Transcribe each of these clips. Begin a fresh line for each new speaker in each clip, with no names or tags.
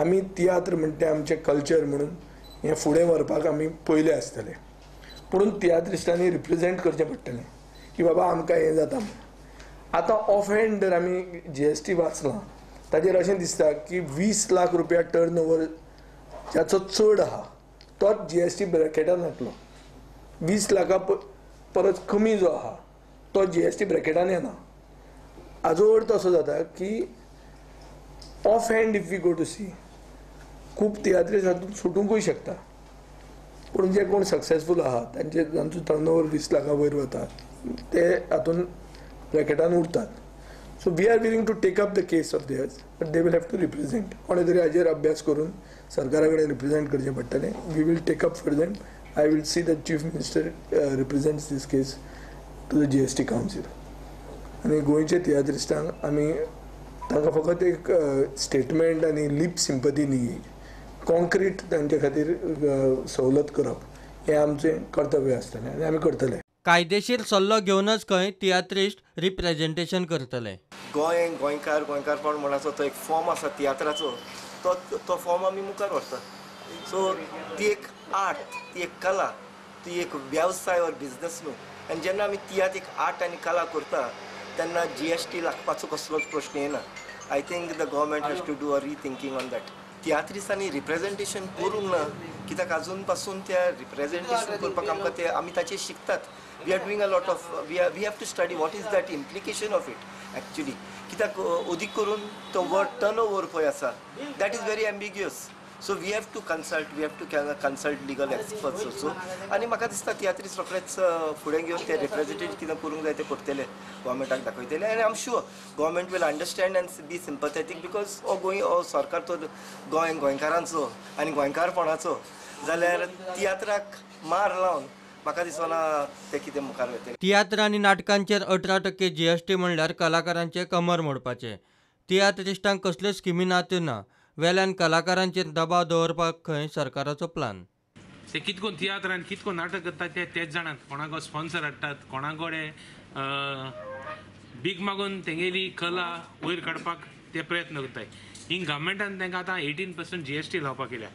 आमी तियात्र म्हणटा आमचें कल्चर म्हणून हें फुडें व्हरपाक आमी पयले आसतले, पूण तियात्रिस्टांनी रिप्रेजेंट करचें पडटलें की बाबा आमकां हें जाता. आतां ऑफ हँड जर आमी GST वाचलां ताजेर अशें दिसता की 20 लाख रुपया टर्न ओवर जाचो चड आहा तोच GST ब्रॅकेटान येतलो, 20 लाखा परत कमी जो आहा तो GST ब्रॅकेटान येना. हाजो अर्थ असो जाता की off hand if we go to see खूब तियात्रीस हातूंत सुटुंकूय शकता, पूण जे कोण सक्सेसफूल आहा तांचे तांचो टर्न ओवर 20 लाखां वयर वता ते हातूंत ब्रॅकेटान उरतात. So we are willing to take up the case of theirs, but they will have to represent. कोणे तरी हाजेर अभ्यास करून सरकारा कडेन रिप्रेजेंट करचें पडटलें. We will take up for them. I will see the chief minister represents this case to the GST council. आनी गोंयचे तियात्रिस्टांक आमी तांकां फकत एक स्टेटमेंट आनी लिप सिंपती न्ही, कॉन्क्रीट तांचे खातीर सवलत करप हें आमचें कर्तव्य आसतलें आनी आमी करतले.
कायदेशीर सल्लो घेवनच खंय तियात्रिस्ट रिप्रेजेंटेशन करतले.
गोंय गोंयकार गोंयकारपण म्हणपाचो तो एक फॉर्म आसा तियात्राचो, तो तो फॉर्म आमी मुखार व्हरतात. सो ती एक आर्ट, ती एक कला, ती एक वेवसाय ऑर बिजनस न्हू. आनी जेन्ना आमी तियात्र एक आर्ट आनी कला करता तेन्ना GST लागपाचो कसलोच प्रश्न येना. I think the government has to do a rethinking on that. तियात्रिस्तांनी representation करूंक ना कित्याक आजून पासून त्या रिप्रेजेंटेशन करपाक आमकां ते आमी ताचेर शिकतात. We are doing a lot of we have to study what is that implication of it actually. कित्याक अदीक करून तो वर्ड टर्न ओवर पळय आसा that is very ambiguous. So we have to consult, we have to consult legal experts also. आनी म्हाका दिसता तियात्रिस्ट रोखडेच फुडें घेवन ते रिप्रेजेंटेशन कितें करूंक जाय तें करतले, गव्हर्मेंटाक दाखयतले. आनी I am sure government will understand and be sympathetic because हो गोंय हो सरकार तो गोंय गोंयकारांचो आनी गोंयकारपणाचो जाल्यार तियात्राक मार लावन म्हाका दिसना ते कितें मुखार वयतले.
तियात्र आनी नाटकांचेर 18% GST म्हणल्यार कलाकारांचे कमर मोडपाचें. तियात्रिस्टांक कसल्यो स्किमी ना त्यो ना, वेल्यान कलाकारांचेर दबाव दवरपाक खंय सरकाराचो प्लान.
ते कितको तियात्र आनी कितको नाटक करतात ते तेच जाणात. कोणाको स्पॉन्सर हाडटात, कोणा कडेन भीक मागून तेंगेली कला वयर काडपाक ते प्रयत्न करताय. ही गव्हर्मेंटान तांकां आतां 18% GST लावपाक केल्या.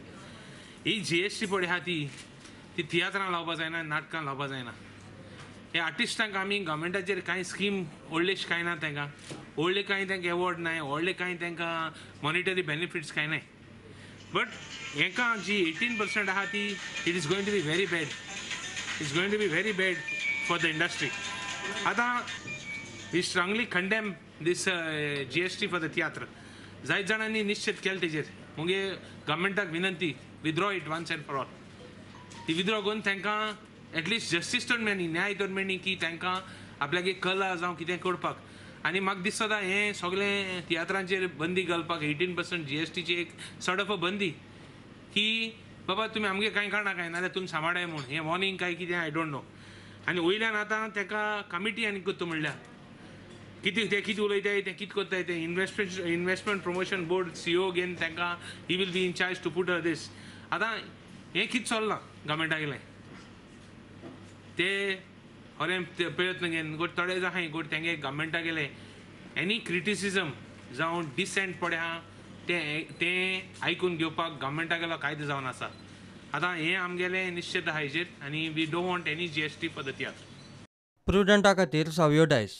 ही GST पळय आहा ती ती तियात्रां लावपा जायना, नाटकां लावपा जायना. हे आर्टिस्टांक आमी गव्हर्मेंटाचेर कांय स्कीम व्हडलेश कांय ना, तांकां व्हडले कांय तांकां एवॉर्ड नाय, व्हडले कांय तांकां मॉनिटरी बेनिफिट्स कांय नाय. बट हेंकां जी 18% आहा ती it is going to be very bad, it's going to be very bad for the industry. आतां we strongly condemn this GST for the tiatr. जायत जाणांनी निश्चित केलें तेजेर. मुगे गव्हर्मेंटाक विनंती, withdraw it once and for all. ती विथड्रॉ करून तांकां एटलिस्ट जस्टीस तर मेळनी, न्याय तर मेळनी की तांकां आपल्यागे कला जावं कितें करपाक. आनी म्हाका दिसता हें सगळें तियात्रांचेर बंदी घालपाक 18% GSTची एक सॉर्ट ऑफ अ बंदी की बाबा तुमी आमगे कांय काडना काय नाजाल्यार तुमी सांबाळाय म्हूण हें वॉर्निंग काय कितें I don't know. आनी वयल्यान आतां ताका कमिटी आनी करता म्हणल्या कितें ते कितें उलयताय, ते कितें करताय ते इन्वेस्टमेंट प्रमोशन बोर्ड CEO घेवन तांकां he will be in charge to put this. आतां हें कितें चल्लां गव्हर्मेंटागेलें ते खरें प्रयत्न घेवन गोड थोडे जाण आहाय गोड तेंगे गव्हर्मेंटागेले एनी क्रिटिसिजम जावं डिसेंट पळय आहा तें आयकून घेवपाक गव्हर्मेंटागेलो कायदो जावन आसा. आतां हें आमगेलें निश्चित आहा हेजेर आनी we don't want any GST for the tiatr.
प्रुडंटा खातीर सावियो डायस.